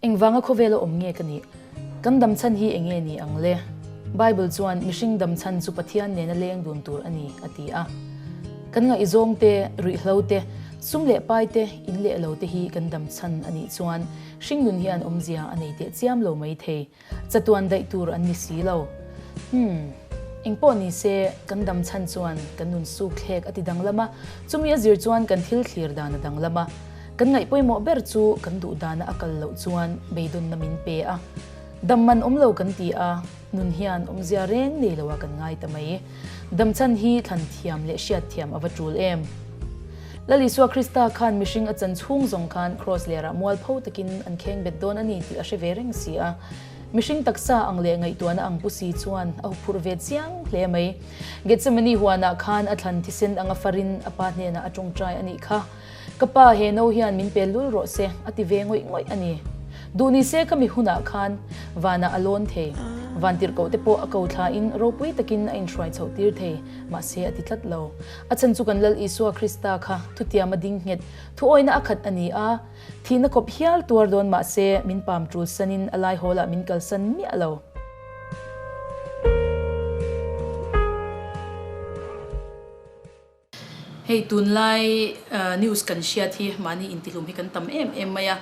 Engvanga khawvela awm nge ka nih? Kan dam chhan hi enge ni ang le? Bible chuan mihring dam chhan chu Pathian nena leng dun tur a ni, a ti a. Kan ngaihzawng te, ruihhlo te, sum leh pai te, in leh lo te hi kan dam chhan a nih chuan hringnun hian awmzia a nei teh chiam lo mai thei. Chatuan daih tur an ni si lo. Umm. Engpawh ni se, kan dam chhan chuan kan nun suk thlek a ti danglam a, chumi a zir chuan kan thil thlir dan a danglam a. Kan ngaih pawimawh ber chu kan duh dana a kal loh chuan beidawnna min pe a. Dam man awm lo kan ti a, nun hian awmzia reng nei loa kan ngai ta mai. Dam chhan hi thlan thiam leh hriat thiam a va tul em? Lal Isua Krista khan mihring a chan chhung zawng khan Kraws lerah mualpho takin an kheng bet dawn a ni tih a hre ve reng si a. Mihring taksa ang leh ngaihtuahna ang pu si chuan a huphurh ve chiang hle mai. Gethsemane huanah khan a thlan thisen anga farin a pa hnenah a tawngtai a nih kha. Ka pa he no hian min pel lul rawh se a ti ve ngawih ngawih a ni. Duh ni se ka mi hunah khan vanah a lawn thei. Van tirhkoh te pawh a ko thlain ropui takin a inhruai chhoh tir thei, mahse a ti tlat lo. A chhan chu kan Lal Isua Krista kha thutiam a ding nghet, thuawina a khat a ni a, thihna kawp hial tuar dawn mahse min pam tul sanin a laihawlah min kalsan miah lo. Hei tunlai news kan hriat hi mahni intihlum hi kan tam em em mai a,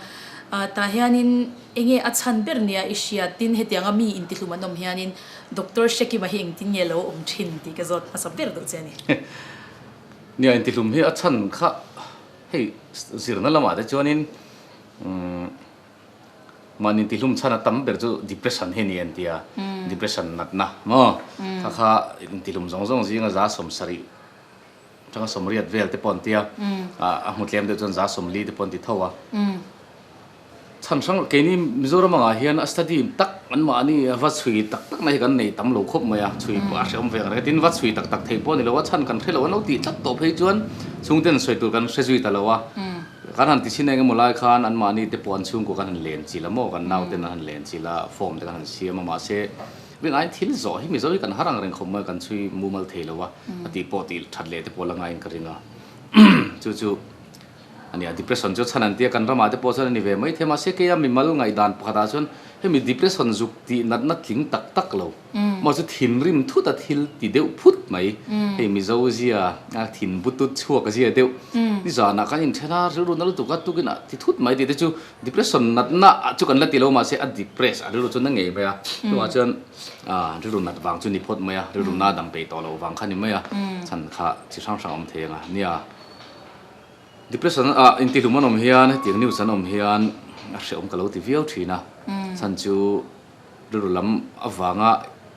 tah hianin enge a chhan ber nia i hriat tin hetianga mi intihlum an awm hianin Doctor Hrekima hi engtin nge lo awm thin tih ka zawt hmasa ber duh che a ni. Nia intihlum hi a chhan kha hei zirna lamah te chuanin Mahni intihlum chhan a tam ber chu depression hi a ni an ti a, depression natna maw? Kha kha intihlum zawng zawng zinga 70 atanga 80 vel te pawh an ti a, a hmu tlem deuh chuan 40 te pawh an ti tho a. Chhan hrang keini Mizoram angah hian a study tak anmahni va chhui tak tak na hi kan nei tam lo khawp mai a, chhui pawh a hrehawm ve ang reng a, tin va chhui tak tak thei pawh a ni lo a, chhan kan hre lo an lo tih tlat tawh phei chuan chhungten sawi tur kan hre zui ta lo a. Kan han ti chin eng emaw lai khan anmahni te pawh an chhungkua kan han len chil a maw, kan nauten an han len chil a, form te kan han siam a, mahse rinaiin thil zawh hi Mizo hi kan har ang reng khawp mai a, kan chhui mumal thei lo a, a tih pawh tih that leh te pawh la ngaiin ka ring a. Chu chu a nia, depression chu chhan an tia kan ramah te pawh chuan a ni ve mai thei, mahse keia mimal ngaihdan pakhatah chuan hemi depression zuk tih natna tling tak tak lo. Maw chu thinrim thut a thil ti deuh phut mai. Hei Mizo zia a thin butut chhuak zia deuh. Nizanah kan inthen a, rilru na lutuk a tukin a ti thut mai tih te chu depression natna chu kan la ti lo mahse a depress a rilru chu na ngei mai a. Chuvang chuan rilru nat vang chu ni phawt mai a, rilru na dang peih tawh loh vang kha ni mai a, chhan kha chi hrang hrang a awm thei ang a. Nia depression ah intihlum an awm hian hetiang news an awm hian a hrehawm ka lo ti viau thin a, chhan chu. Rilru lam avanga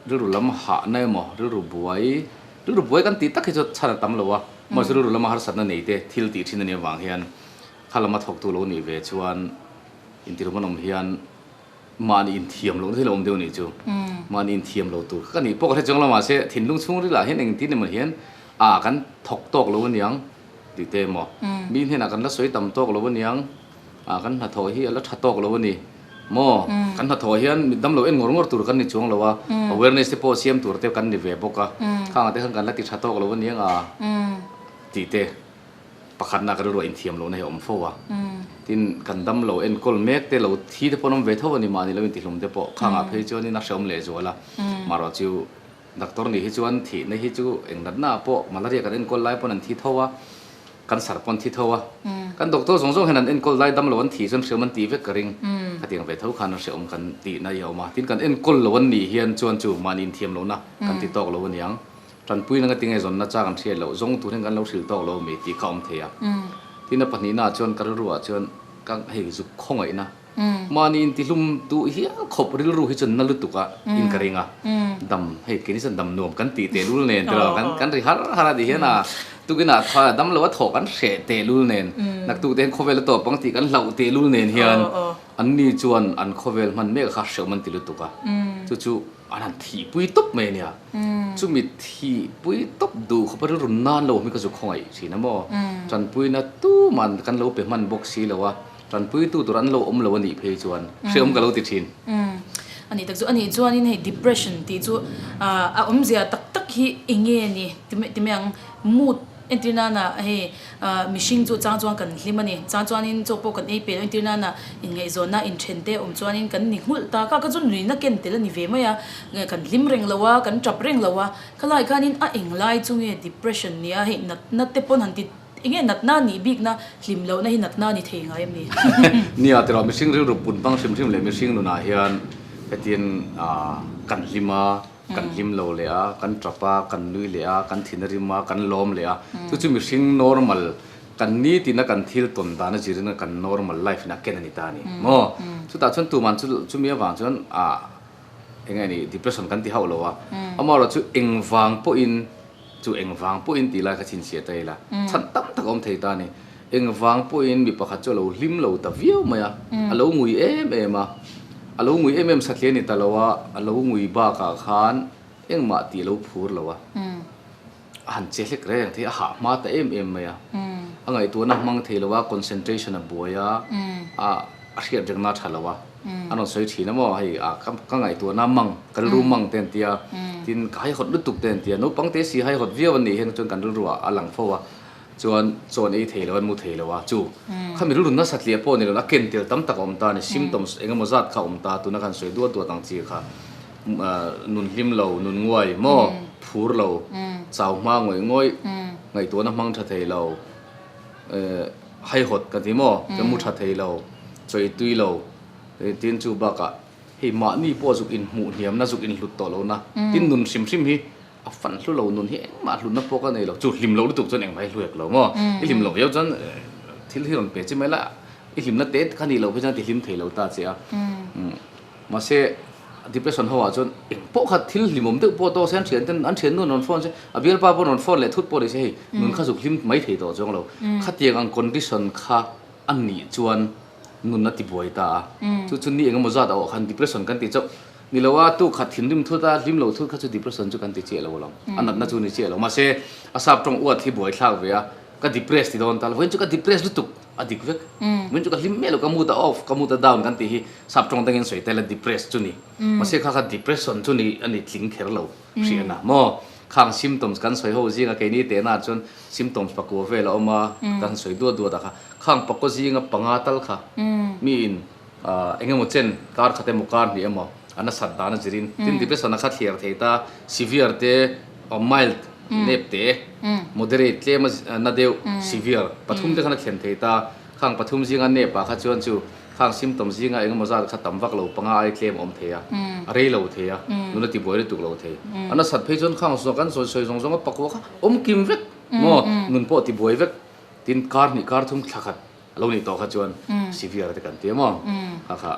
rilru lam hahna emaw rilru buai rilru buai kan tih tak hi chu chhan a tam lo a, mahse rilru lama harsatna nei te thil tih thin a nih avang hian kha lama thawktu lo nih ve chuan intirhum an awm hian mahni inthiam lohna thil a awm deuh a nih chu. Mahni inthiam lo tur kha ka nih pawh ka hre chuang lo mahse thinlung chhungril ah hian engtin emaw hian ah kan thawk tawk lo aniang tih te emaw mi hnenah kan la sawi tam tawk lo aniang Ah kan hnathawh hi a la tha tawk lo a ni maw? Kan hnathawh hian mit damlo en ngawr ngawr tur kan ni chuang lo a, awareness te pawh siam tur te kan ni ve bawk a, khangah te khan kan la ti tha tawk lo a ni ang a tih te pakhatna ka rilruah inthiam lohna hi a awm fo a. Tin, kan damlo enkawl mek te lo thi te pawh an awm ve tho a ni mahni lo intihlum te pawh khangah phei chuanin a hrehawm lehzual a, marawh chu Doctor nih hi chuan thihna hi chu eng natna ah pawh malaria kan enkawl lai pawn an thi tho a, cancer pawn thi tho a. Kan doctor zawng zawng hian an enkawl lai dam lo an thih chuan hreawm an tih vek ka ring. Khatiang ve tho khan a hreawm kan tihna hi a awm a. Tin kan enkawl lo an nih hian chuan chu mahni inthiam lohna kan ti tawk lo aniang. Tanpuina nga tinge zawnna chak an hriat loh zawng tur hian kan lo hrilh tawk lo ami tih kha a awm thei a. Tin a pahnihna ah chuan ka rilru ah chuan ka hei zuk khawngaihna Mahni intihlum duh hial khawp rilru hi chuan na lutuk a in ka ring a, dam hei keini chuan dam nuam kan tih tehlul nen tiraw kan kan ri har har a ti hian a tukinah tha dam lo a thawh kan hreh tehlul nen naktuk te hian khawvel a tawp ang tih kan hlauh tehlul nen hian anni chuan an khawvel hman mek kha hrehawm an ti lutuk a chu chu an han thihpui tawp mai a nia chumi thihpui tawp duh khawpa rilru nan lo hi ka zu khawngaih thin a maw tanpuina tuman kan lo pe hman bawk si lo a. Tanpuitu tur an lo awm lo a nih phei chuan hreawm ka lo ti thin. A nih tak chu a nih chuanin hei depression tih chu a awmzia tak tak hi eng nge ni? Ti mai ang mood Entir nana hei mihring chu chang chuan kan hlim a ni. Chang chuanin chaw pawh kan ei pe lo. Entir nana inngaihzawnna inthen te awm chuanin kan ni nghulh ta. Kha kha chu nuihna ken tel a ni ve mai a. Kan hlim reng lo a, kan tap reng lo a. Khalai khanin a englai chu nge depression nia hei natna te pawn han ti enge natna nih bikna hlim lohna hi natna a ni thei ngai em ni? Nia tiraw mihring rilru put hmang hrim hrim leh mihring nunah hian hetin kan hlim a. Kan hlim lo leh a, kan tap a, kan nui leh a, kan thin a rim a, kan lawm leh a. Chu chu mihring normal, kan nitin a kan thil tawn dan a zirin kan normal life in a ken a ni ta a ni maw? Chutah chuan tuman chu chumi avang chuan ah eng nge ni depression kan ti hauh lo a. Amaherawh chu engvang pawhin chu engvang pawhin tih lai kha chhinchhiah ta ila chhan tam tak a awm thei ta a ni. Engvang pawhin mi pakhat chu a lo hlim lo ta viau mai a, a lo ngui em em a, a lo ngui em em satliah ni ta lo a, a lo ngui bakah khan engmah tih a lo phur lo a, a han che hlek reng thei, a hah hma ta em em mai a, a ngaihtuahna hmang thei lo a, concentration a buai a, a hriat rengna a tha lo a, a rawn sawi thin a maw hei a ka ngaihtuahna mang, ka rilru mang te an ti a, tin ka haihawt lutuk te an ti a, naupang te si haihawt viau an nih hian chuan kan rilru ah a lang fo a. Chuan chawn ei thei lo an mu thei lo a, chu khami rilru nasa tliah pawh ni lo a ken tel tam tak a awm ta a ni, symptoms eng emaw zat kha a awm ta, tuna khan sawi duat duat ang chi kha nun hlim lo, nun nguai maw, phur lo, chau hma ngawih ngawih, ngaihtuahna hmang tha thei lo, haihawt ka ti maw, chuan mu tha thei lo, chawi tui lo, tin chu bakah hei mahni pawh zuk inhmuh hniamna, zuk inhlut tawh lohna, tin nun hrim hrim hi A fan hlu lo nun hi engmah hlutna pawh ka nei lo. Chu hlim lo lutuk chuan engmah hi hlu hek lo maw? I hlim loh viau chuan thil hi rawn pe chi mai la, i hlimna te kha nih loh phei chuan a ti hlim thei lo ta che a. Mahse depression ho ah chuan eng pawh kha thil hlimawm deuh pawh tawk se an thian ten an thian nu an rawn phone se a bialpa pawh rawn phone leh thut pawh ni se hei nun kha zuk hlim mai thei tawh chuang lo. Khatiang ang condition kha a nih chuan nun a ti buai ta a. Chu chu ni engemaw zat a awh khan depression kan ti chauh. Ni lo a, tu khat thinrim thut a, hlim lo thut kha chu depression chu kan ti chiah lo alawm. A natna chu ni chiah lo. Mahse, a sap tawng uat hi buaithlak ve a, ka depress ti dawn ta lo. Vawiin chu ka depress lutuk, a dik vek. Vawiin chu ka hlim miah lo, ka mood a off, ka mood a down kan tih hi sap tawng dangin sawi tel a depress chu ni. Mahse kha kha depression chu ni a ni tling kher lo hriatna maw? Khang symptoms kan sawi ho zinga keini tehna chuan symptoms pakua vel a awm a, kan sawi duat duat a kha. Khang pakua zinga panga tal kha miin Eng emaw chen kar khat emaw kar hnih emaw a nasat dan a zirin tin depression a kha thliar thei ta severe te mild nep te moderate tlem a na deuh severe pathum te khan a thlen thei ta khang pathum zinga nep ah kha chuan chu khang symptom zinga eng emaw zat kha tam vak lo panga ai tlem a awm thei a a rei lo thei a nuna tibuai lutuk lo thei a nasat phei chuan khang zawng kan sawi sawi zawng zawng a pakua kha awm kim vek maw nun pawh tibuai vek tin kar hnih kar thum thla khat A lo nih tawh kha chuan severe te kan ti a maw? Kha kha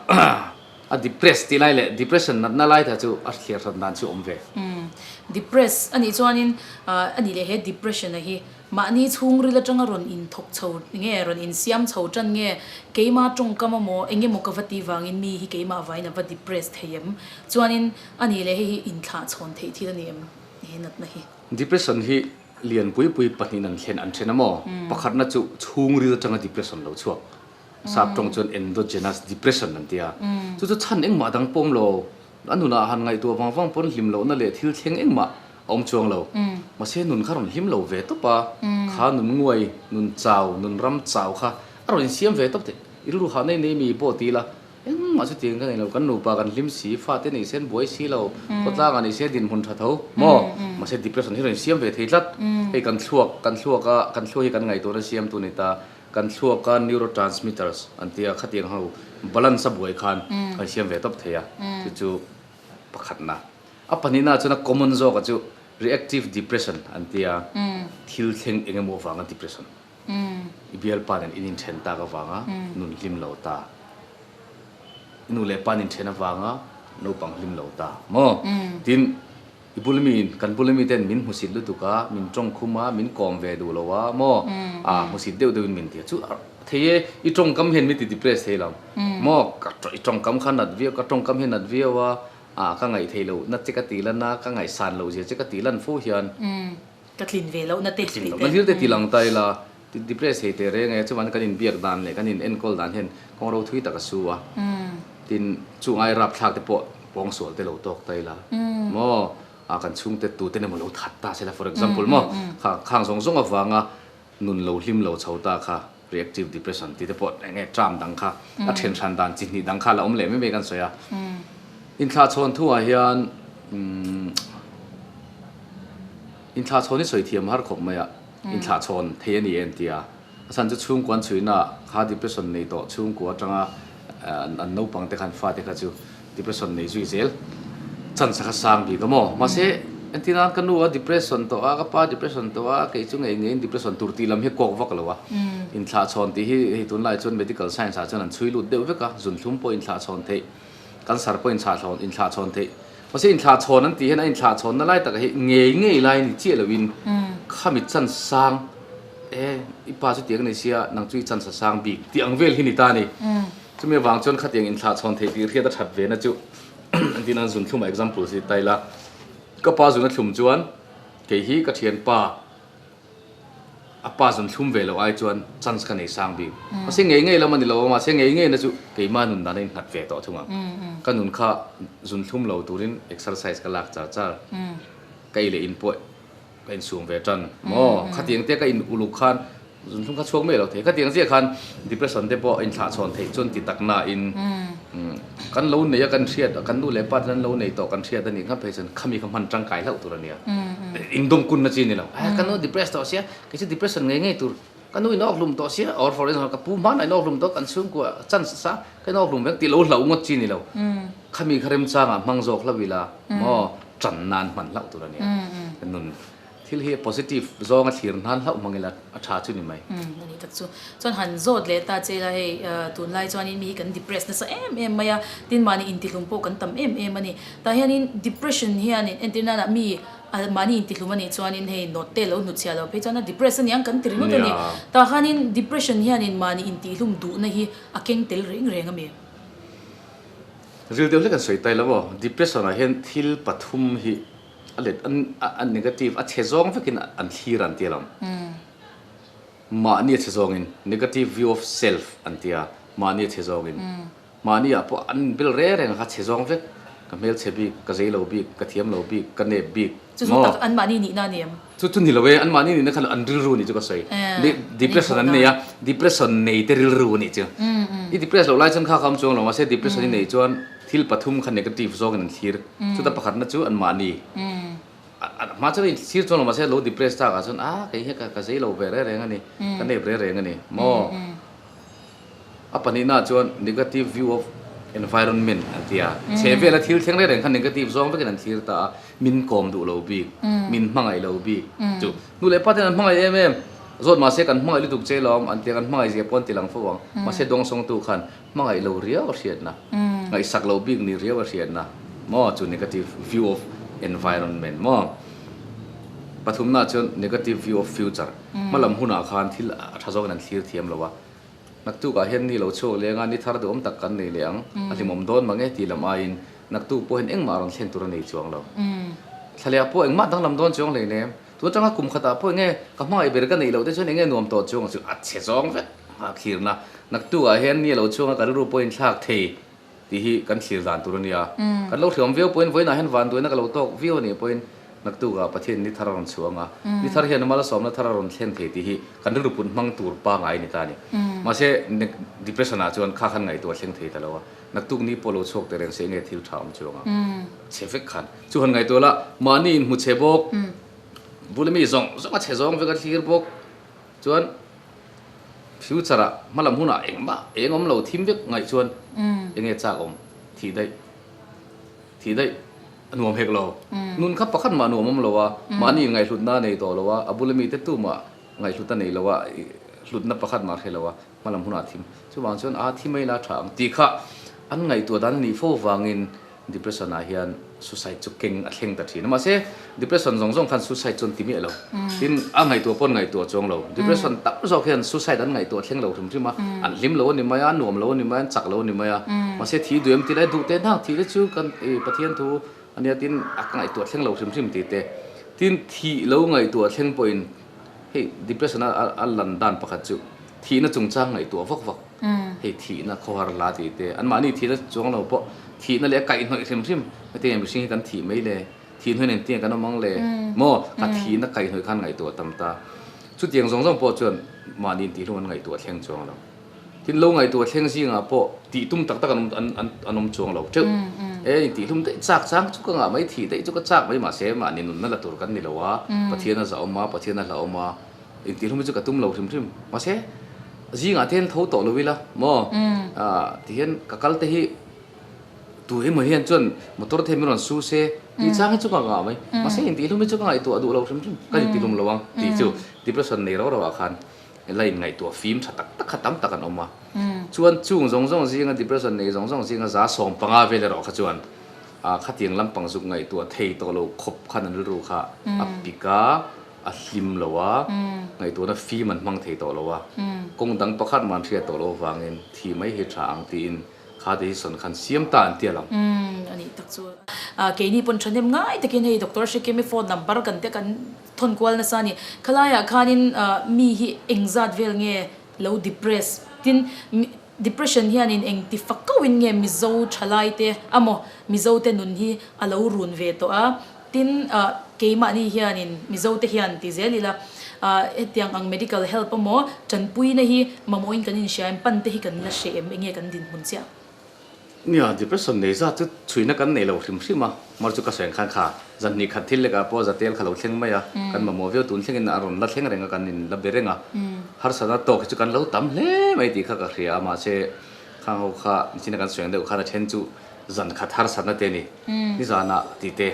a depress tih lai leh depression natna lai kha chu a thliar hran dan chu a awm ve. Depress a nih chuanin a nih leh he depression a hi mahni chhungril atanga rawn inthawk chho nge rawn insiam chho tan nge keima tawngkam amaw eng emaw ka va tih vangin mi hi keimah vangin a va depress thei em? Chuanin a nih leh hei hi inthlah chhawn theih thil a ni em he natna hi? Depression hi Lian pui pui pahnihin an thlen an then a maw? Pakhatna chu chhungril atanga depression lo chhuak. Sap tawng chuan endogenous depression an ti a. Chu chu chhan engmah dang pawm lo. A nunah han ngaihtuah vang vang pawn hlim lohna leh thil thleng engmah a awm chuang lo. Mahse nun kha rawn hlim lo ve tawp a. Kha nun nguai, nun chau, nun ram chau kha a rawn insiam ve tawp thei. I rilru hah nei nei mi pawh ti ila Engmah chu tiang ka nei lo, kan nupa kan hlim si, fate nei sen buai si lo, khawtlangah nei se dinhmun tha tho maw? Mahse depression hi rawn siam ve thei tlat, hei kan thluak, kan thluak a, kan thluak hi kan ngaihtuahna siam tu ni ta, kan thluak a neurotransmitters an tia khatiang ho balance a buai khan kan siam ve tawp thei a, chu chu pakhatna. A pahnihna chuan a common zawka chu reactive depression an tia, thil thleng eng emaw vanga depression. I bialpa nen in inthen tak avanga nun hlim lo ta. I nu leh pa an inthen avanga naupang hlim lo ta maw? Tin, i bul mi, kan bul mi ten min hmusit lutuk a, min tawngkhum a, min kawm ve duh lo a maw? A hmusit deuh deuhin min ti a, chu thei e, i tawngkam hian min ti depress thei lo maw? Ka i tawngkam kha nat viau, ka tawngkam hian nat viau a, a ka ngaih theih loh na che ka tih lan a, ka ngaihsan loh zia che ka tih lan fo hian. Ka tlin ve lohna te tih te. Hlir te ti lang ta ila, depress thei teh reng e, chuan kan inbiak dan leh kan in enkawl dan hian kawng ro thui tak a su a, tin chung ai rapthlak te pawh pawngsual te lo tawk ta ila maw? A kan chhungte tuten emaw lo that ta sela for example maw kha khang zawng zawng avanga nun lo hlim lo chho ta kha reactive depression tih te pawh eng nge term dang kha a then hran dan chi hnih dang kha la awm leh mai mai kan sawi a. Inthlahchhawn thuah hian inthlahchhawn hi sawi thiam har khawp mai a, inthlahchhawn thei a ni em tia a chhan chu chhungkua an chhuihna kha depression nei tawh chhungkua atanga an naupang te khan fate kha chu Depression nei zui zel chance kha sang bik a maw? Mahse, entir nan ka nu a depression tawh a, ka pa depression tawh a, kei chu ngei ngeiin depression tur tih lam hi kawk vak lo a. Inthlahchhawn tih hi hei tunlai chuan medical science ah chuan an chhui lut deuh vek a, zunthlum pawh inthlahchhawn theih, cancer pawh inthlahchhawn inthlahchhawn theih. Mahse, inthlahchhawn an tih hian a inthlahchhawnna lai takah hi ngei ngei lai ni chiah loin khami chance sang e, i pa chu tiang a ni sia, nang chu i chance a sang bik tih ang vel hi ni ta a ni. Chumi avang chuan khatiang inthlahchhawn theih tih hriat a that ve na chu engtin an zun thlum a example si ta ila ka pa zun a thlum chuan kei hi ka thianpa a pa zun thlum ve loh ai chuan chance ka nei sang bik mahse ngei ngei lam a ni lo a mahse ngei ngei na chu keima nun dan a innghat ve tawh thung ang ka nun kha zun thlum lo turin exercise ka lak char char ka ei leh in pawh Ka insum ve tan maw? Khatiang te ka in uluk khan zunthlum kha chhuak mai lo thei. Khatiang chiah khan depression te pawh inthlahchhawn theih chuan ti tak nain kan lo nei a kan hriat kan nu leh pa ten an lo nei tawh kan hriat a nih khan phei chuan khami kha hman tangkai hlauh tur a nia. Indawm kunna chi a ni lo. Ka nu depress tawh sia, kei chu depression ngei ngei tur ka nu in a awkhlum tawh sia or for example ka pu hmanah in a awkhlum tawh kan chhungkua chance sa ka in awkhlum vek tih lo hlauh ngawt chi a ni lo. Khami kha remchangah hmang zawk hlauh ila maw? Ṭan nan hman hlauh tur a nia. Nun thil hi positive zawng a thlir nan hlauh hmang ila a ṭha chu ni mai. A ni tak chu. Chuan han zawt leh ta che ila hei tunlai chuanin mi hi kan depress nasa em em mai a, tin mahni intihlum pawh kan tam em em a ni. Tah hianin depression hianin entir nana mi mahni intihlum a nih chuanin hei note te lo hnutchhiah loh phei chuan a depress a niang kan ti ringawt a ni. Tah khanin depression hianin mahni intihlum duhna hi a keng tel reng reng a mi. Ril deuh hlek an sawi tai lo aw. Depression ah hian thil pathum hi a let a negative a chhe zawng vekin an thlir an tia lo. Mahni a chhe zawngin negative view of self an tia mahni a chhe zawngin. Mahni ah pawh an bel reng reng a kha chhe zawng vek. Ka hmelchhe bik, ka zei lo bik, ka thiam lo bik, ka nep bik. Chu chu tak an mahni nihna a ni em? Chu chu ni lo e, an mahni nihna kha an rilru nih chu ka sawi. Depression an nei a, depression nei te rilru a nih chu. I depress loh lai chuan kha kha awm chuang lo, mahse depression i neih chuan thil pathum kha negative zawngin an thlir. Chuta pakhatna chu an mahni. Hma chuan in thlir chuang lo, mahse lo depress tak ah chuan ah kei hi ka zei lo ve reng reng a ni, ka nep reng reng a ni maw? A pahnihna chuan negative view of environment an ti a, chhe vela thil thleng reng reng kha negative zawng vekin an thlir ta a, min kawm duh lo bik, min hmangaih lo bik chu nu leh pa ten an hmangaih em em, zawt mahse kan hmangaih lutuk che lawm an ti a, kan hmangaih zia pawh an ti lang fo ang, mahse dawngsawngtu khan hmangaih lo riau a hriatna, ngaihsak lo bik ni riau a hriatna maw chu negative view of environment maw. Pathumna chuan negative view of future, hmalam hunah khan thil a tha zawkin an thlir thiam lo a, Naktukah hian ni lo chhuak leng a, ni thar duhawm tak kan nei leh ang, a hlimawm dawn mang e tih lam aiin naktuk pawh hian engmah rawn thlen tur a nei chuang lo. Thlaleh ah pawh engmah danglam dawn chuang hlei nem. Tun atanga kum khatah pawh enge ka hmangaih ber ka neih loh te chuan enge nuam tawh chuang ang chu a chhe zawng vek a thlirna. Naktukah hian ni lo chhuak a ka rilru pawhin thlak thei tih hi kan thlir dan tur a nia. Kan lo hriam viau pawhin vawiinah hian vanduaina ka lo tawk viau a nih pawhin naktukah Pathian ni thar a rawn chhuah ang a, ni thar hian malsawmna thar a rawn thlen thei tih hi kan rilru put hmang tur pangai a ni ta a ni. Mahse, depression ah chuan kha khan ngaihtuah thleng thei ta lo a, naktuk ni pawh lo chhuak teh reng se enge thil tha awm chuang ang chhe vek khan. Chu han ngaihtuah la, mahni inhmu chhe bawk, bula mi zawng zawng a chhe zawng vek a thlir bawk chuan, Future ah hmalam hunah engmah eng awm lo thim vek ngaih chuan enge chak awm thih daih thih daih a nuam hek lo. Nun kha pakhat mah nuam awm lo a, mahni ngaihhlutna a nei tawh lo a, a bula mite tumah ngaihhlut a nei lo a, hlutna pakhat mah hre lo a hmalam hunah thim. Chuvang chuan a thi mai la tha ang tih kha an ngaihtuah dan a nih fo vangin Depression ah hian suicide chu keng a thleng ta thin a, mahse depression zawng zawng khan suicide chu an ti miah lo. Tin, a ngaihtuah pawh an ngaihtuah chuang lo. Depression tam zawk hian suicide an ngaihtuah thleng lo hrim hrim a, an hlim lo a ni mai a, an nuam lo a ni mai a, an chak lo a ni mai a. Mahse thi duh em ti lai duh teh hnang thih te chu kan i Pathian thu a nia tin a ka ngaihtuah thleng lo hrim hrim tih te. Tin, thih lo ngaihtuah thleng pawhin hei depression a a lan dan pakhat chu thihna chungchang ngaihtuah vak vak. Hei thihna khawhar hla tih te, anmahni thihna chuang lo pawh thihna leh a kaihhnawih hrim hrim hetiang mihring hi kan thih mai le. Thih hnuaiin engtin kan awm ang le? Maw? Ka thihna kaihhnawih khan ngaihtuah tam ta. Chutiang zawng zawng pawh chuan mahni intihhlum an ngaihtuah thleng chuang lo. Tin, lo ngaihtuah thleng zingah pawh tih tum tak tak an awm an awm chuang lo teuh. E, intihhlum daih chak chang chu ka ngah mai, thih daih chu ka chak mai mahse mahni nunna la tur kan ni lo a, Pathian a zahawm a, Pathian a hlauhawm a, intihhlum hi chu ka tum lo hrim hrim. Mahse, zingah te hian tho tawh lo ila maw? Tihian ka kal te hi Tu emaw hian chuan motor te min rawn su se tih chang hi chu ka ngah mai. Mahse intihlum hi chu ka ngaihtuah duh lo hrim hrim. Ka intihlum lo ang tih chu depression nei rau rau ah khan la inngaihtuah fim tha tak tak kha tam tak an awm a. Chuan chung zawng zawng zinga depression nei zawng zawng zinga 15% vel erawh kha chuan khatiang lampang zuk ngaihtuah thei tawh lo khawp khan an rilru kha a pik a, a hlim lo a, ngaihtuahna fim an hmang thei tawh lo a. Kawng dang pakhat mah an hriat tawh loh avangin thi mai hi tha ang tiin Kha decision khan siam ta an ti a lo. Umm a nih tak chu. Keini pawn thahnem ngai takin hei Doctor Hrekimi phone number kan te kan thawn kual nasa a ni. Khalaiah khanin mi hi engzat vel nge lo depress tin depression hianin engti fak kauhin nge Mizo thalai te amaw Mizo te nun hi a lo run ve tawh a. Tin, keimahni hianin Mizote hian ti zel ila, hetiang ang medical help emaw tanpuina hi mamawhin kan inhria em, pan te hi kan la hreh em, enge kan dinhmun chiah? Nia, depression nei zat chu chhuina kan nei lo hrim hrim a, mar chu ka sawi ang khan kha zan hnih khat thil lekah pawh zatel kha lo thleng mai a, kan mamawh viau tun thlengin a rawn la thleng reng a, kan in la be reng a, harsatna tawk hi chu kan lo tam hle mai tih kha ka hria a, mahse khang ho kha nichina kan sawi ang deuh khan a then chu zan khat harsatna te a ni. Nizanah tih te,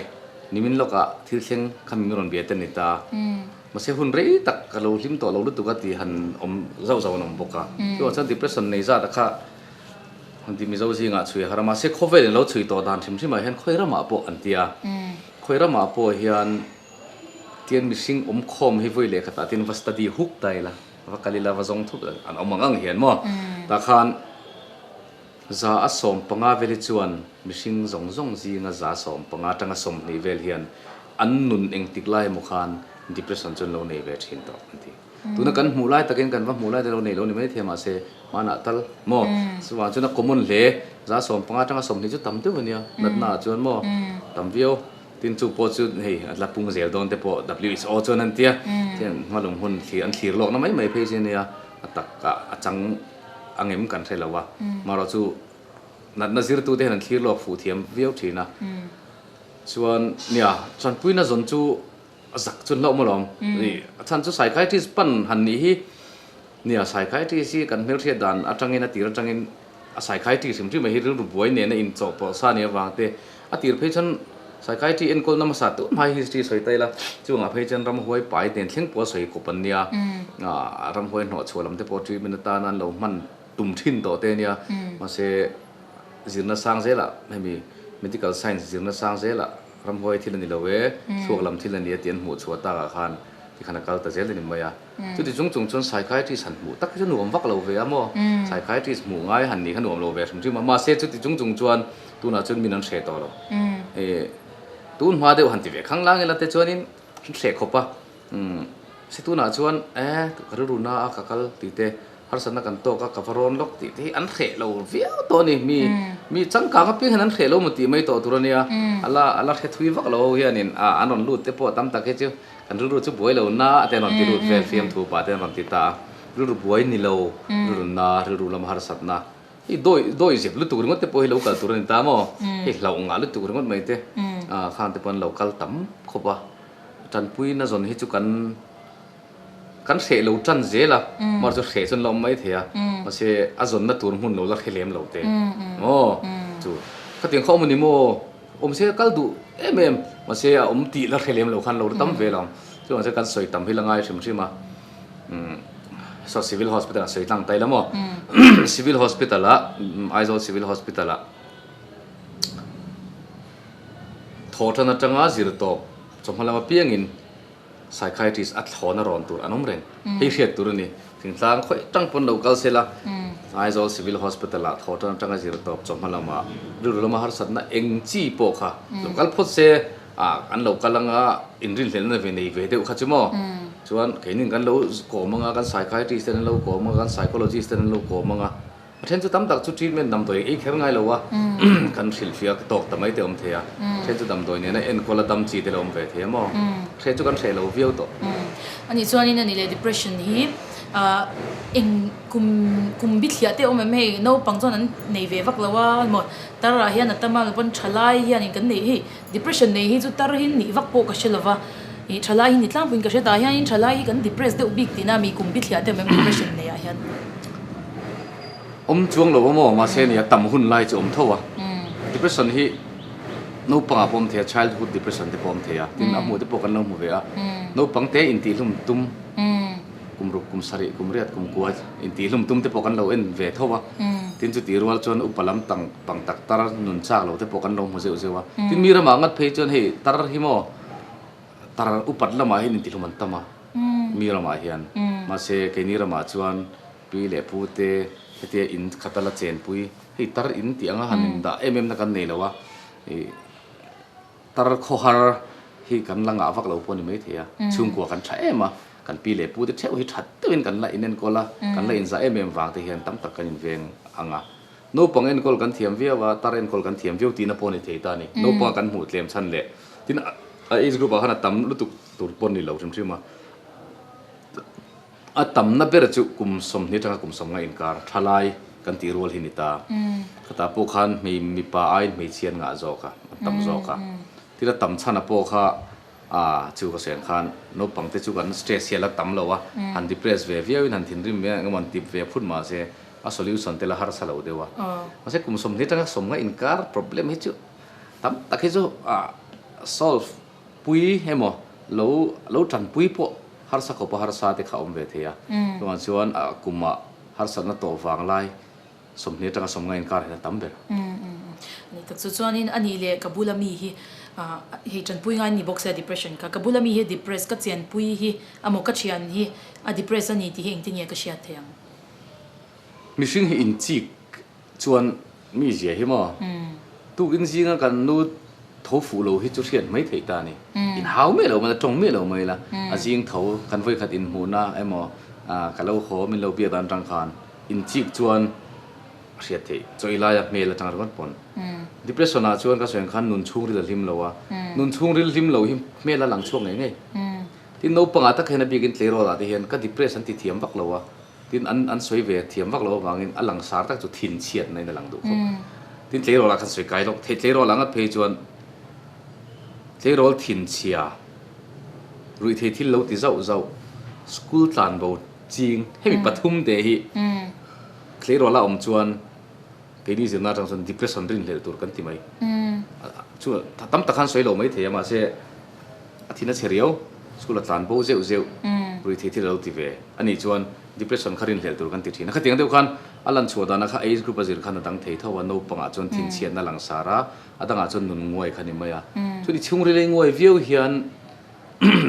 nimin lawkah thil thleng kha min rawn bia te a ni ta. Mahse hun rei tak ka lo hlim tawh lo lutuk a tih han awm zauh zauh an awm bawk a. Chuvang chuan depression nei zat a kha han ti Mizo zingah chhui a har a, mahse khawvel in lo chhui tawh dan hrim hrimah hian khawi ramah pawh an ti a. Khawi ramah pawh hian tian mihring awm khawm hi vawi leh khatah tin va study huk ta ila, va kal ila va zawng thup an awm ang ang hian maw. Tah khan. 15% vel hi chuan mihring zawng zawng zinga 15% atanga 20 vel hian an nun engtik lai emaw khan depression chu an lo nei ve thin tawh an ti. Tuna kan hmuh lai takin kan va hmuh lai te lo nei lo ni mai thei mahse hmanah tal maw chuvang chuan a common hle 15% atanga 20 chu tam deuh a nia natna ah chuan maw tam viau tin chu pawh chu hei a la pung zel dawn te pawh WHO chuan an tia hian hmalung hun thlir an thlir lawkna mai mai phei chu ania a takah a chang a ngem kan hre lo a, marawh chu natna zirtute hian an thlir lawk fuh thiam viau thin a, chuan nia tanpuina zawn chu a zak chu an hlauh maw lawm, a chhan chu psychiatrist pan han nih hi nia psychiatrist hi kan hmelhriat dan atangin a tir atangin a psychiatrist hrim hrim hi rilru buai nena inchawhpawlh sa nih avang te a tir phei chuan psychiatry enkawlna hmasa tun hma hi history sawi ta ila chungah phei chuan ramhuai pai nen thleng pawh a sawi kawp an nia ramhuai hnawhchhuah lam te pawh treatment atana an lo hman tum thin tawh te ania mahse zirna sang zelah hemi medical science zirna sang zelah ramhuai thil a ni lo e thluak lam thil a ni a tih an hmuh chhuah takah khan tikhan a kal ta zel a ni mai a. Chuti chung chung chuan psychiatrist han hmuh tak hi chu nuam vak lo ve a maw? Psychiatrist hmuh ngai han nih kha nuam lo ve hrim hrim a, mahse chuti chung chung chuan tunah chuan min an hreh tawh lo. E, tun hma deuh han ti ve khang lang ila te chuanin an hreh khawp a, umm se tunah chuan e ka rilru na a ka kal tih te, harsatna kan tawk a ka va rawn lawk tih te hi an hreh lo viau tawh a ni. Mi mi changkang apiang hian an hreh lo maw tih mai tawh tur a nia, a la a la hre thui vak lo ho hianin a an rawn lut te pawh tam tak hi chu Kan rilru chu buai lo na a te an rawn ti lut vel fiamthu pa te an rawn ti ta a, rilru buai ni lo, rilru na, rilru lam harsatna hi dawi dawi zep lutuk ringawt te pawh hi lo kal tur a ni ta maw? Hei hlauh ngah lutuk ringawt mai te khang te pawh an lo kal tam khawp a, tanpuina zawn hi chu kan kan hreh lo tan zel a, mahse chu hreh chu an la awm mai thei a, mahse a zawnna tur hmun lo la hre lem lo te maw? Chu khatiang kha awm a ni maw? Awm se kal duh em em, mahse a awm tih la hre lem lo khan lo tam ve lo ang. Chuvang chuan kan sawi tam hi la ngai hrim hrim a, umm saw Civil Hospital ah sawi tlang ta ila maw? Civil Hospital ah, Aizawl Civil Hospital ah thawhtan atanga zir tawp chawhma lam apiangin Psychiatrist a thlawna rawn tur an awm reng. Hei hriat tur a ni. Thingtlang khawih tang pawn lo kal sela, Aizawl Civil Hospital ah thaw tan atanga zir tawp chawhma lama rilru lama harsatna eng chi pawh kha lo kal phawt se, ah an lo kal anga inrinhlelhna ve nei ve deuh kha chu maw? Chuan keinin kan lo kawm anga, kan psychiatrist ten an lo kawm anga, kan psychologist ten an lo kawm anga. A then chu tam tak chu treatment damdawi ei kher ngai lo a, kan hrilhfiah tawk ta mai te awm thei a, then chu damdawi nena enkawl a dam chi te lo awm ve thei a maw? Hre chu kan hreh lo viau tawh. Ani chuanin ani leh depression hi eng kum kum bithliah te awm em hei naupang chuan an nei ve vak lo a maw tar ah hian a tam a pawn thalai hianin kan neih hei depression nei hi chu tar hi nih vak pawh ka hre lo va ih thalai hi ni tlangpuiin ka hre tah hianin thalai hi kan depress deuh bik tihna mi kum bithliah te awm em depression nei ah hian. Awm chuang lo a maw mahse nia tam hun lai chu awm tho a depression hi naupang ah pawh awm thei a childhood depression te pawh awm thei a tin a hmuh te pawh kan lo hmu ve a naupang te intihhlum tum kum ruk kum sarih kum riat kum kua intihhlum tum te pawh kan lo en ve tho a tin chuti rual chuan upa lam tang pang tak tar nun chak lo te pawh kan lo hmu zeuh zeuh a tin mi ramah ngat phei chuan hei tar hi maw tar upat lamah hian intihhlum an tam a mi ramah hian mahse keini ramah chuan Pi leh pu te hetia in khata la chenpui hei tar in tih anga han in dah em em na kan nei lo a, ih tar khawhar hi kan la ngah vak lo pawh a ni maithei a, chhungkua kan tha em a, kan pi leh pu te theuh hi that deuhin kan la inenkawl a, kan la inzah em em vang te hian tam tak kan inveng ang a. Naupang enkawl kan thiam viau a, tar enkawl kan thiam viau tihna pawh a ni thei ta a ni. Naupanga kan hmuh tlem chhan leh tin a age group ah khan a tam lutuk tur pawh a ni lo hrim hrim a. A tamna ber chu kum 20 atanga kum 50 inkar thalai kan tih rual hi ni ta. Khatah pawh khan hmei mipa aiin hmeichhia an ngah zawk a, an tam zawk a. Thil a tam chhan a pawh kha a chu ka sawi ang khan naupang te chu kan stress hi a la tam lo a, han depress ve viauin han thinrim ve engemaw han tip ve phut mahse a solution te la harsa lo deuh a. Mahse kum 20 atanga 50 inkar problem hi chu tam tak hi chu a solve Pui emaw lo lo tanpui pawh harsa khawpa harsa te kha awm ve thei a. Chuvang chuan a kumah harsatna tawh vang lai 20 atanga 50 inkar hian a tam ber. Ni tak chu chuanin a nih leh ka bula mi hi hei tanpui ngai ni bawk sia depression kha ka bula mi hi depress ka chianpui hi amaw ka thian hi a depress a ni tih hi engtin nge ka hriat thei ang? Mihring hi inchik Chuan mi zia hi maw? Tukin zinga kan nu tho fuh lo hi chu hriat mai theih ta a ni. In hau miah lo mai la, tawng miah lo mai la, a zing tho kan vawikhat inhmuhna emaw ka lo haw min lo biak dan atang khan inchik chuan a hriat theih. Chaw i laia hmel atang ringawt pawn. Depression ah chuan ka sawi ang khan nun chhungril a hlim lo a, nun chhungril hlim lo hi hmel a lang chhuak ngei ngei. Tin naupangah tak hian a bikin tleirawl ah te hian ka depress an ti thiam vak lo a. Tin, an an sawi ve thiam vak loh avangin a langsar tak chu thin chhiatna in a lang duh khawp. Tin, tleirawl ah khan sawi kai lawk theih. Tleirawl ah ngat phei chuan tleirawl thin chhia, ruihthei thil lo ti zauh zauh, school tlan bo ching, hemi pathum te hi tleirawl a awm chuan keini zirna atang chuan depression rinhlelh tur kan ti mai. Chu tam tak khan sawi lo mai thei a mahse a thin a chhe riau, school a tlan bo zeuh zeuh, ruihthei thil a lo ti ve a nih chuan depression kha rinhlelh tur kan ti thin a. Khatiang deuh khan a lan chhuah dana kha age group a zir khan a dang thei tho a, naupangah chuan thinchhiatna langsar a, a dangah chuan nun nguai kha ni mai a. Chuan i chhungril ei nguai viau hian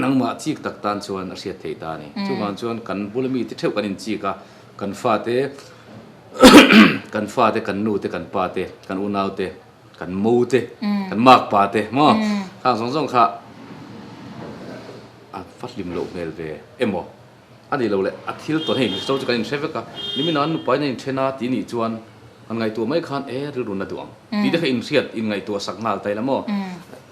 nangmah chik tak tan chuan a hriat theih ta a ni. Chuvang chuan kan bula mite theuh kan inchik a, kan fate kan fate, kan nute, kan pate, kan unaute, Kan mo te, kan mak pa te maw? Khang zawng zawng kha a va hlim loh hmel ve emaw? A nih loh leh a thil tawn hei Mizo chu kan inhre vek a, nimina an nupain a inthen a tih nih chuan an ngaihtuah mai khan e rilru na duh ang tih te kha inhriat inngaihtuah sak nghal ta ila maw?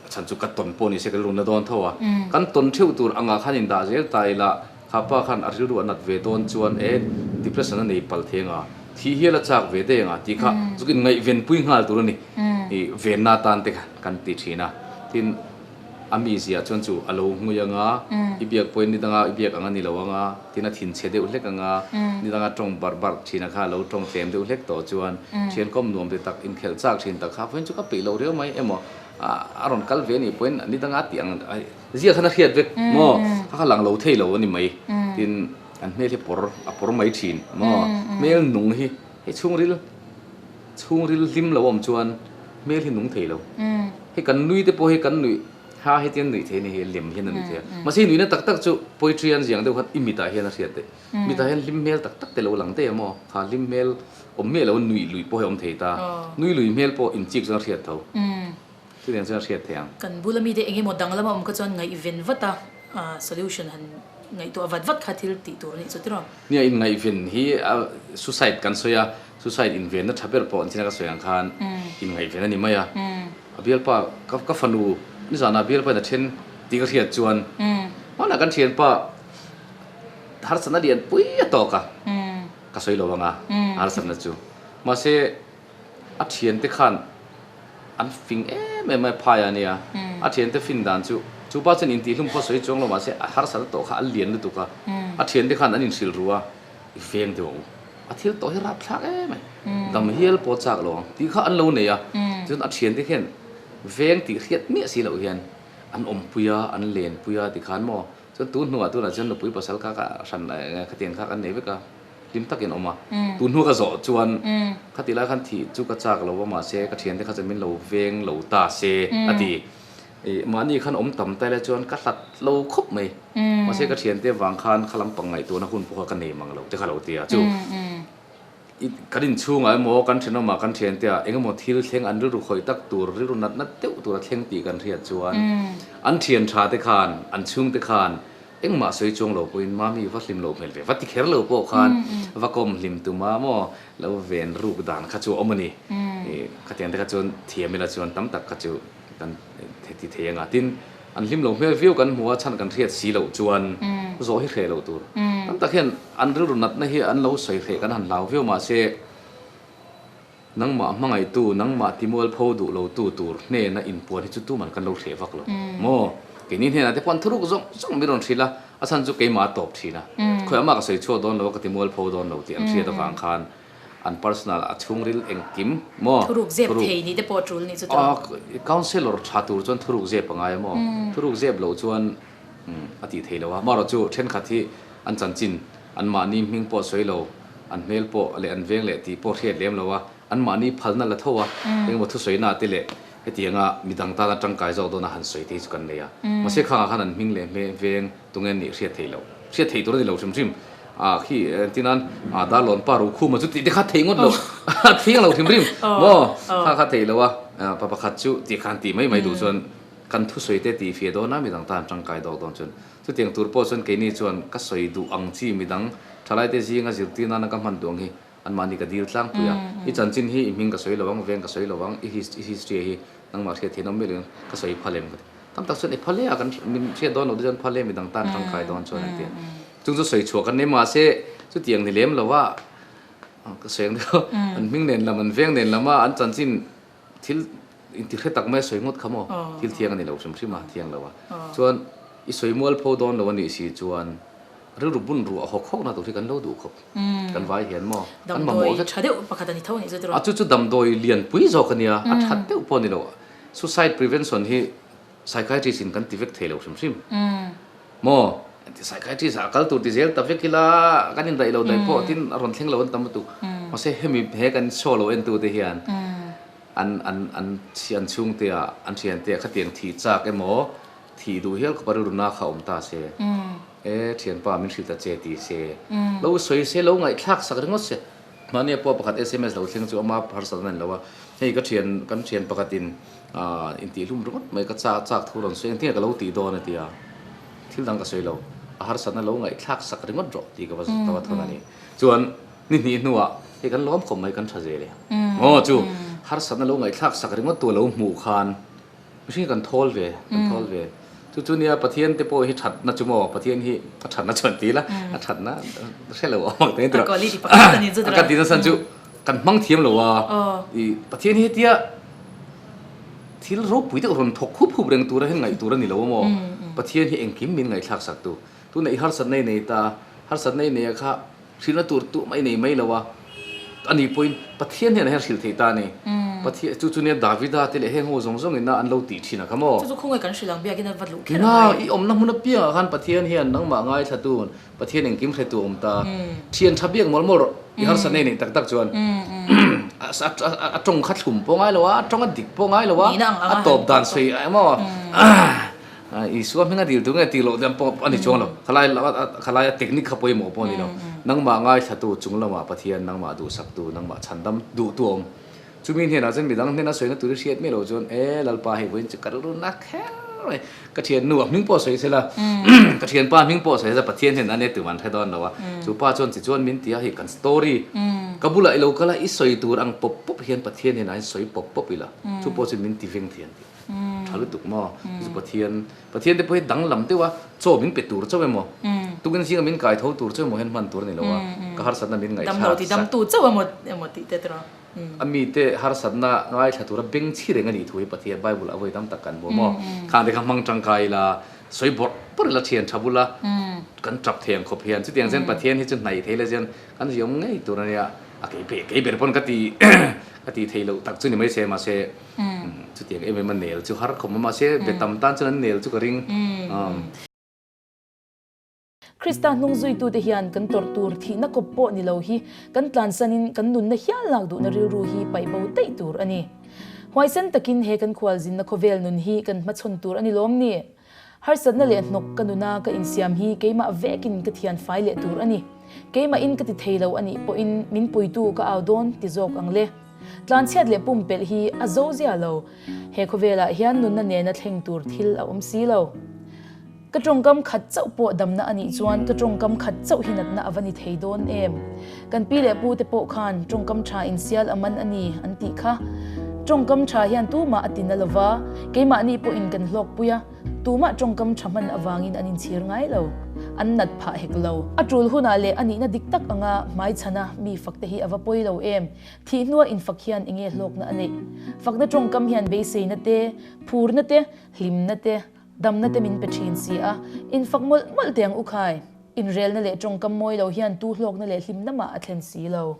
A chhan chu ka tawn pawh ni se ka rilru na dawn tho a, kan tawn theuh tur angah khan indah zel ta ila Kha pa khan a rilru a nat ve dawn chuan e depression a nei pal thei anga, thih hial a chak ve daih anga tih kha zuk in ngaihvenpui nghal tur a ni. I venna atan te kan ti thin a. Tin, a mizia chuan chu a lo ngui anga, i biak pawhin ni danga i biak ang a ni lo anga, tin a thinchhe deuh hlek anga, ni danga tawng barh barh thin a kha a lo tawng tlem deuh hlek tawh chuan thiankawm nuam te tak, inkhelh chak thin tak kha vawiin chu ka peih lo riau mai emaw a rawn kal ve a nih pawhin ni danga tih ang Ziah khan a hriat vek maw? Kha kha lang lo thei lo a ni mai. Tin, an hmel hi pawr a pawr mai thin maw? Hmel nung hi hei chhungril chhungril hlim lo awm chuan hmel hi nung thei lo. Hei kan nui te pawh hi kan nuih ha hetiang nuih thei a ni hi lem hian a nuih thei a. Mahse hei nuihna tak tak chu poetry an ziang deuh khan i mitah hian a hriat daih. Mitah hian hlim hmel tak tak te lo lang daih a maw? Kha hlim hmel awm miah lo nuih luih pawh hi a awm thei ta. Nui lui hmel pawh inchik chuan a hriat tho. Chutiang chuan a hriat thei ang. Kan bula mite eng emaw dang lama awm kha chuan ngaihven vat a, solution han ngaihtuah vat vat kha thil tih tur a nih chu tiraw? Nia inngaihven hi a suicide kan sawi a, suicide invenna tha ber pawh an china ka sawi ang khan inngaihven a ni mai a. A bialpa ka ka fanu nizanah bialpa in a then tih ka hriat chuan hmanah kan thianpa harsatna lian pui a tawk a, ka sawi lo ang a harsatna chu. Mahse a thiante khan an fing em em mai phai a nia, a thiante fin dan chu chu pa chuan intihhlum pawh sawi chuang lo mahse a harsatna tawh kha a lian lutuk a, a thiante khan an inhrilh ru a, i veng deuh ang u, a thil tawh hi rapthlak em ai, dam hial pawh chak lo ang tih kha an lo nei a, chuan a thiante khian veng tih hriat miah si loh hian an awmpui a, an lenpui a tikhan maw, chuan tun hnuah tunah chuan nupui pasal kha kha hran khatiang kha kan nei vek a. Hlim takin awm a. Tun hnu ka zawh chuan khati lai khan thih chu ka chak lo a mahse ka thiante kha chuan min lo veng lo ta se a ti. Ih mahni khan awm tam ta ila chuan ka hlat lo khawp mai. Mahse ka thiante vang khan kha lampang ngaihtuahna hun pawh kha ka nei mang lo te kha lo ti a. Chu kan inchhungah emaw kan thenawmah kan thiante ah engemaw thil thleng an rilru khawih tak tur rilru nat nat deuh tur a thleng tih kan hriat chuan an thian tha te khan an chhungte khan Engmah sawi chuang lo pawhin Mami va hlim lo hmel ve, va ti kher lo pawh khan va kawm hlim tuma maw lo ven ruk dan kha chu a awm a ni. Khatiang te kha chuan thiam ila chuan tam tak kha chu kan ti thei anga. Tin, an hlim lo hmel viau kan hmu a, chhan kan hriat si loh chuan zawh hi hreh loh tur. Tam tak hian an rilru natna hi an lo sawi hreh kan han hlau viau mahse, Nangmah hmangaihtu, nangmah timualpho duh lotu tur hnena inpuan hi chu tuman kan lo hreh vak lo maw? Keini hnenah te pawh an thuruk zawng zawng min rawn hrilh a, a chhan chu keimah a tawp thin a, khawiah mah ka sawi chhuak dawn lo a, ka timualpho dawn lo tih an hriat avang khan an personal a chhungril engkim maw? Thuruk zep thei nih te pawh a tul nih chu tawh. Counsellor tha tur chuan thuruk zep a ngai a maw? Thuruk zep loh chuan a tih theih lo a, amaherawhchu chu thenkhat hi an chanchin Anmahni hming pawh sawi lo, an hmel pawh leh an veng leh tih pawh hriat lem lo a, anmahni phalna la tho a, engemaw thusawiina te leh hetianga midang tana tangkai zawk dawna han sawi te hi chu kan nei a. Mahse khangah khan an hming leh hme veng tunge an nih hriat theih loh, hriat theih tur a ni lo hrim hrim. Ah khi entirnan ah Darlawn pa Rukhuma chu tih te kha theih ngawt lo, a thiang lo hrim hrim maw? Kha kha theih lo a, pa pakhat chu tih khan tih mai mai duh chuan kan thusawi te tih fiah dawn a, midang tan tangkai dawk dawn chuan Chutiang tur pawh chuan keini chuan ka sawi duh ang chi midang thalaite zinga zirtir nana ka hman duh ang hi anmahni ka dil tlangpui a. I chanchin hi i hming ka sawi lo ang, veng ka sawi lo ang, i history hi nangmah hriat theihna awm miah loin ka sawi phal em ka ti. Tam tak chuan i phal e a, kan min hriat dawn loh te chuan phal e midang tan tangkai dawn chuan an ti a. Chung chu sawi chhuah kan nei mahse chutiang ni lem lo a ka sawi ang deuh an hming nen lam an veng nen lama an chanchin Thil inti hre tak mai a sawi ngawt kha maw? Thil thiang a ni lo hrim hrim a, thiang lo a. Chuan i sawi mual pho dawn lo a nih si chuan rilru bun ruah hawk hawkna tur hi kan lo duh khawp. Kan vai hian maw? Kan mamawh vek. Damdawi tha deuh pakhat a ni tho a nih chu tiraw? A chu chu damdawi lianpui zawk a nia, a that deuh pawh a ni lo. Suicide prevention hi Psychiatrist in kan ti vek thei lo hrim hrim. Maw? Psychiatrist ah kal tur ti zel ta vek ila kan indaih lo daih pawh tin a rawn thleng lo an tam lutuk. Mahse hemi he kan show lo en tu te hian an an an an chhungte ah an thiante ah khatiang thih chak emaw thih duh hial khawpa rilru na kha awm ta se e thianpa min hrilh ta che ti se lo sawi se lo ngaihthlak sak ringawt se. Mahni pawh pakhat sms lo thleng chu ama harsatna a ni lo a, hei ka thian kan thian pakhatin ah intihhlum ringawt mai ka chak chak thu rawn sawi engtin nge ka lo tih dawn a ti a, thil dang ka sawi lo, a harsatna lo ngaihthlak sak ringawt rawh tih ka va ka va thawn a ni. Chuan ni hnih hnuah hei kan lawm khawp mai kan tha zel e aw chu harsatna lo ngaihthlak sak ringawt tu a lo hmuh khan Mihring kan thawl ve, kan thawl ve. Chu chu nia Pathian te pawh hi thatna chu maw, Pathian hi a thatna chuan ti ila, a thatna hre lo awm ang te tirah. A quality pakhat a ni chu tirah. Ka ti nasa chu kan hmang thiam lo a, i Pathian hi hetia thil ropui deuh rawn thawk khup khup reng tura hian ngaih tur a ni lo a maw. Pathian hi engkim min ngaihthlak sak tu. Tunah i harsatna i nei ta, harsatna i nei a kha Hrilhna tur tuh mai nei mai lo a, ani pawhin Pathian hnenah hian hrilh thei ta a ni. Pathian, chu chu nia Davida te leh heng ho zawng zawngin a an lo tih thin a kha maw? Chu chu khawngaih kan hrilh ang biakin a va luh kher ang ai. I awmna hmun apiangah khan Pathian hian nangmah ngaithla tun, Pathian engkim hretu awm ta. Thian tha biak mawlh mawlh rawh, i harsa nei neih tak tak chuan a tawng kha thlum pawh ngai lo a, a tawng a dik pawh ngai lo a, a tawp dan sawi emaw Isua hming a dil tur nge tih loh dan pawh a ni chuang lo. Khalai khalaia technique kha pawimawh pawh a ni lo. Nangmah ngaithlatu chung lamah Pathian nangmah duhsaktu, nangmah chhandam duhtu a awm. Chumi hnenah chuan midang hnena sawina tur i hriat miah loh chuan e Lalpa hei vawiin chu ka rilru na kher mai. Ka thiannu a hming pawh sawi sela, ka thianpa hming pawh sawi sela Pathian hian a nia tum an hre dawn lo a. Chu pa chuan tichuan min ti a, hei kan story ka bulah i lo kal a, i sawi tur ang pawp pawp hian Pathian hian a in sawi pawp pawp ila, chu pawh chu min ti veng thei an ti. Tha lutuk maw? Chu Pathian, Pathian te pawh hi danglam deuh a, chaw min pe tur chauh emaw, tukin zinga min kai tho tur chauh emaw hian hman tur a ni lo a, ka harsatna min ngaihthla. Damlo ti damtu chauh emaw emaw tih te tiraw? A mite harsatna ngaithla tura beng chhi reng a nih thu hi Pathian Bible a vawi tam tak kan hmu maw? Khang te kha hmang tangkai ila, sawi bawrh bawrh ila, thian tha bula kan tap thei ang khawp hian chutiang chuan Pathian hi chu hnaih thei la chuan kan ziawm ngei tur a nia. A kei pe kei ber pawn ka ti ka ti thei loh tak chu ni mai se mahse chutiang em em a nel chu har khawp a mahse be tam tan chuan an nel chu ka ring. Krista hnung zuitute hian kan tawrh tur thihna kawp pawh ni lo hi kan tlansanin kan nunna hial lak duhna rilru hi paih bo daih tur a ni. Huaisen takin he kan khualzinna khawvel nun hi kan hmachhawn tur a ni lawm ni? Harsatna leh hnawk ka nuna ka insiam hi keimah vekin ka thian fai leh tur a ni. Keimahin ka ti thei lo a nih pawhin min puitu ka au dawn ti zawk ang le. Tlanchhiat leh pumpelh hi a zo zia lo. He khawvelah hian nunna nena thleng tur thil a awm si lo. Ka tawngkam khat chauh pawh damna a nih chuan ka tawngkam khat chauh hi natna a va ni thei dawn em? Kan pi leh pu te pawh khan tawngkam tha insial a man a ni an tih kha. Tawngkam tha hian tumah a tina lo va, keimahni pawhin kan hlawkpui a, tumah tawngkam tha hman avangin an inchhir ngai lo. An nat phah hek lo. A tul hunah leh a nihna dik tak anga hmaichhana mi fakte hi a va pawi lo em? Thih hnua infak hian enge hlawkna a neih? Fakna tawngkam hian beiseina te, phurna te, hlimna te, Damna te min pe thin si a, infak mawlh mawlh teh ang u khai. Inrelna leh tawngkam mawi lo hian tu hlawkna leh hlimna mah a thlen si lo.